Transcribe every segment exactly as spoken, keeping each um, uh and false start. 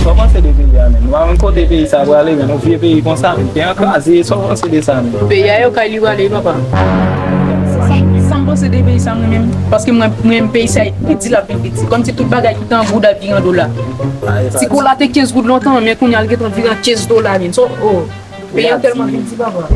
Sa w panse de peyi a, menm? Ou pa konn kote peyi sa a prale, menm. Yon vye peyi konsa, menm. Peyi an kraze, sa w panse de sa, menm? Peyi a, yo kay li prale, wi, papa. Sa, sa m panse de peyi sa, mwen menm. Paske mwen, mwen menm, peyi sa a pi di l ap vin pi di. Kòmsi tout bagay ki te an goud ap vire an dola. Ti kola te kenz goud lontan, men kounye a l gentan vire an kenz dola, menm. So, oh, peyi a tèlman vin di, papa.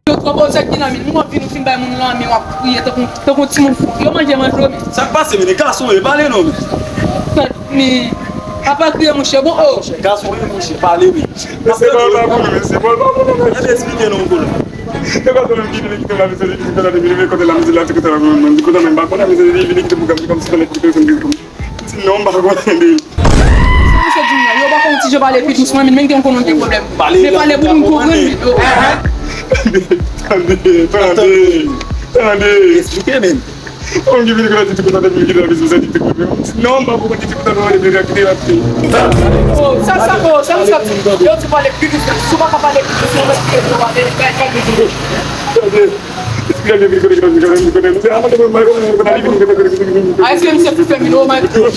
Yo twò bon, sa ki nan men. Mwen vin, ou fin bay moun lanmen, w ap kriye tankou, tankou timoun fou. Yo manje, manje, men. Sa k pase, men? Gason, e pale non, men. Tande, men, apa kriye, monchè, bon, oh. Gason, e monchè, pale, men. Mesye, pale pa pou nou, mesye, pale pa pou nou, mesye. Gade, eksplike non, kolonèl. E pa sa menm ki vini kite la, mesye, ki te la, vini kote la, mesye, la, te kote la, mwen, mwen, di kote la, men, pa konnen, mesye, vini kite pou gade, kòmsi konnen ki te, ti non, m pa konnen de li. Sa misye di m la, yo pa fè yon ti jan pale pi dous, mwen, men gen konnen gen pwoblèm. Men pale pou moun konprann, men, yo. Tande, tande, tande. Eksplike, men. Kòm ki vini kote ti kote de vini kite la, mesye, ti kote. Non, m pa konnen ti kote de vini kite la. Oh, sa, sa, oh, sa, sa, yo di pale pi dous, si w pa ka pale pi dous, mwen, mwen, mwen, mwen, mwen, mwen, mwen, mwen, Ayisyen, misye fou fè mi, oh my God.